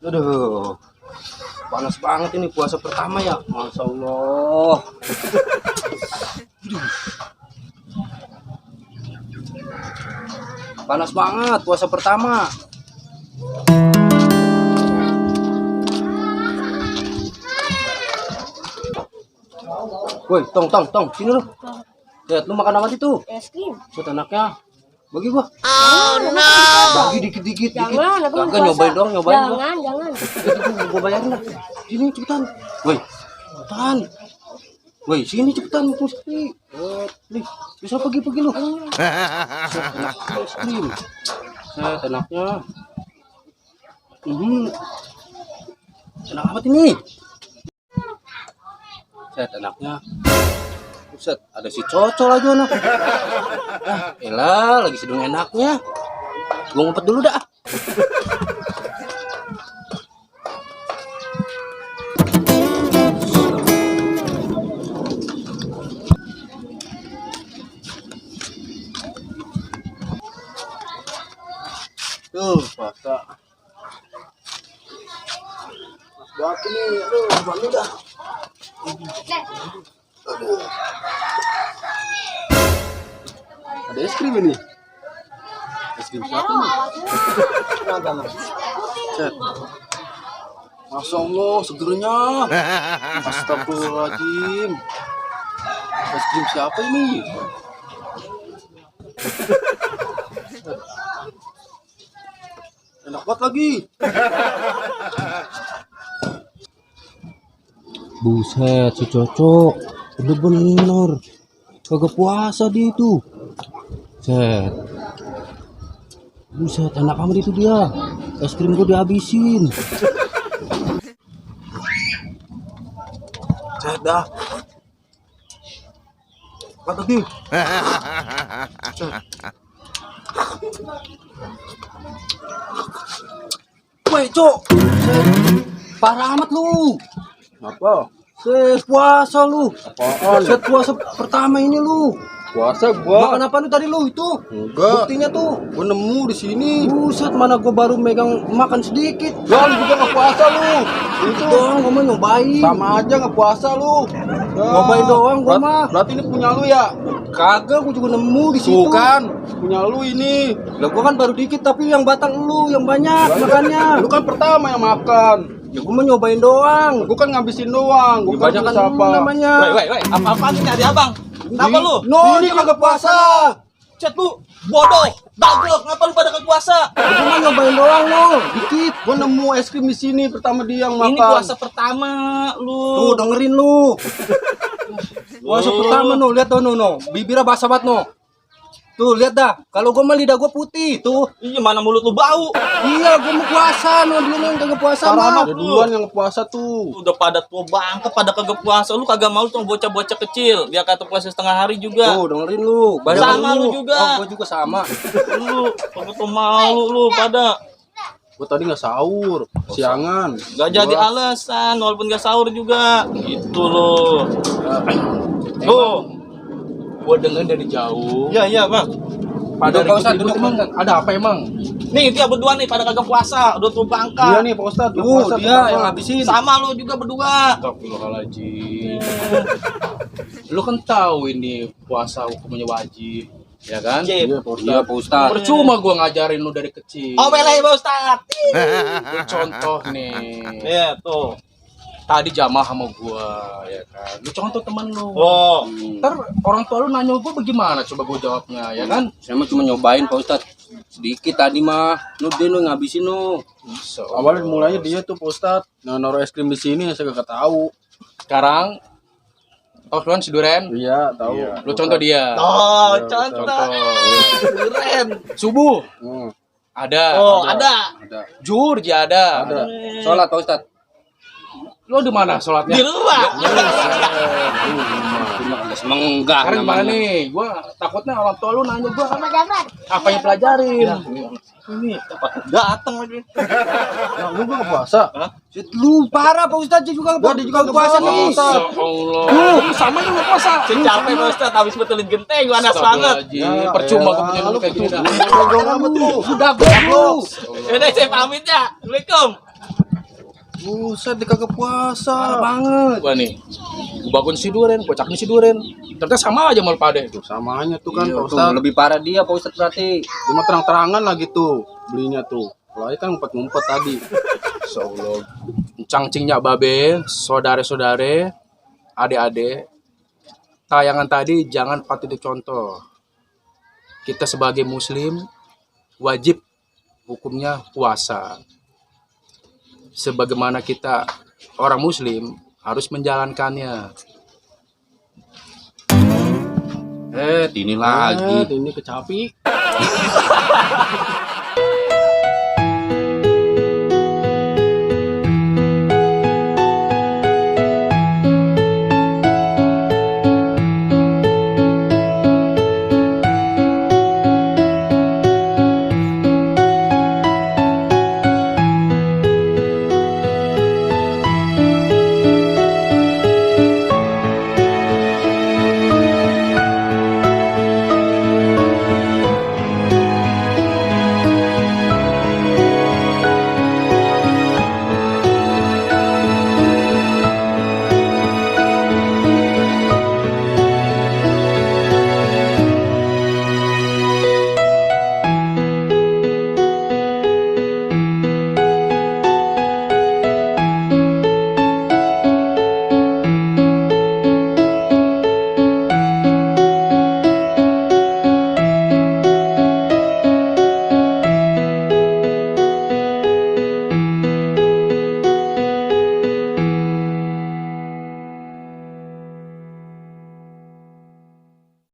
Aduh, panas banget ini puasa pertama ya, Masya Allah. Panas banget puasa pertama. Woi, tong, sini lu. Lihat, lu makan apa itu? Es krim. Buat anaknya. Bagi gua. Oh no. Bagi dikit. Jangan, aku Kagak nyobain doang, nyobain gua. Jangan. Gua bayarin lah. Sini cepetan. Woi, cepetan. Woi, sini cepetan mau sepi. Nih, bisa pergi lu. Es krim. Set enaknya. Enak amat ini. Set enaknya. Buset, ada si cocol aja anak. Elah, lagi sedang enaknya. Gua ngumpet dulu dah. Tuh, puasa. Buat ini, aduh, bangun dah. Aduh. Ada es krim ini. Es krim siapa nih? Set. Masya Allah, segernya. Astagfirullahaladzim. Es krim siapa ini? Enak banget lagi. Buset, si cocok bener-bener kagak puasa dia itu. Set. Buset, enak amat itu dia. Es krim gua dihabisin. Set dah. Kata dia. Woi, Cok. Parah amat lu. Apa? Set puasa lu. Apaan? Set puasa pertama ini lu. Puasa gua. Makan apa lu tadi lu itu? Enggak. Buktinya tuh. Gua nemu di sini. Buset, mana gua baru megang makan sedikit. Gua juga nggak puasa lu. Itu doang gua mau nyobain. Sama aja nggak puasa lu. Nyobain doang gua mah. Berarti ini punya lu ya? Kagak, gua juga nemu di situ. Tuh kan, punya lu ini. Lah gua kan baru dikit tapi yang batang lu yang banyak makannya. Lu kan pertama yang makan. Ya gua mau nyobain doang. Gua kan ngabisin doang. Gua kan Kebanyakan siapa? lu namanya. Woi, apa-apaan ini adik abang? Kenapa lu? No, ini kagak puasa. Chat lu, bodoh, daglok, ngapa lu pada kagak puasa? Gua cuma nyobain doang lu, dikit. Gua nemu es krim di sini pertama dia yang Ini makan. puasa pertama Tuh, lu. dengerin lu. Puasa pertama no, lihat tuh no. Bibirnya basah banget no. Tuh, lihat dah. Kalau gua mah lidah gua putih tuh. Iya, mana mulut lu bau? Iya, gua mau puasa no, dia yang kagak puasa Parah mah. amat. Ada duluan yang puasa tuh. Udah pada tua bangke, pada kagak puasa. Lu kagak mau tuh bocah-bocah kecil. Dia kata puasa setengah hari juga. Tuh, dengerin lu. Sama lu juga. Oh, gua juga sama. Lu, kagak tuh mau lu pada. Gua tadi nggak sahur, siangan. Gak jadi alasan, walaupun gak sahur juga. Gitu loh. Tuh. Gua denger dari jauh. Iya, Bang. Pada Duduk, Pak Ustadz, ribut-ribut duduk, emang ada apa emang? Nih, dia berdua nih pada kagak puasa. Udah tua bangka. Iya nih Pak Ustadz, Tuh, puasa dia pertama. yang ngabisin. Sama lu juga berdua. Astagfirullahaladzim. Lu kan tahu ini puasa hukumnya wajib, ya kan? Wajib. Iya Pak Iya, Ustadz. Pak Ustadz. Percuma gua ngajarin lu dari kecil. Oh, belai Pak Ustadz. Gua contoh nih. Iya, tuh. Tadi jamaah sama gua, ya kan? Lu contoh teman lu. Oh. Ntar orang tua lu nanya gua bagaimana? Coba gua jawabnya, ya kan? Saya mah cuma nyobain Pak Ustadz. Sedikit tadi mah. Lu dia lu ngabisin lu. Awalnya mulanya dia tuh Pak Ustadz, naruh es krim di sini saya gak tahu. Sekarang tahu kan si Duren? Iya, tahu. Lu contoh dia. Oh, Iya, contoh. Keren. Subuh. Ada. Oh, ada. Zuhur dia ada. Sholat Pak Ustadz. Lu di mana sholatnya? Di luar. Cuma kagak semenggah Sekarang gimana namanya. nih? Gua takutnya orang tua lu nanya gua Sama dapat. apa yang pelajarin. Ini tempat datang lagi. Nah, lu gak puasa? Lu parah Pak Ustadz juga Gua juga nggak puasa nggak nih. puasa. Allah. Lu sama juga gak puasa. Saya capek Pak Ustadz, habis betulin genteng, gua panas banget. Percuma gua punya lu kayak gini. Udah goblok. Yaudah, saya pamit ya. Assalamualaikum. Buset, dia kagak puasa. banget. Gua nih, gua bangun si duren, gua cakni si duren. Ternyata sama aja mal pade tuh. Samanya tuh kan, Iya, Pak tuh, Ustadz. lebih parah dia Pak Ustadz berarti. Cuma terang-terangan lagi tuh belinya tuh. Kalau aja kan ngumpet-ngumpet tadi. Insyaallah. Cangcingnya babe, saudara-saudare, adik-adik. Tayangan tadi jangan patut dicontoh. Kita sebagai muslim wajib hukumnya puasa. Sebagaimana kita orang muslim harus menjalankannya. Ini lagi. Ini kecapi.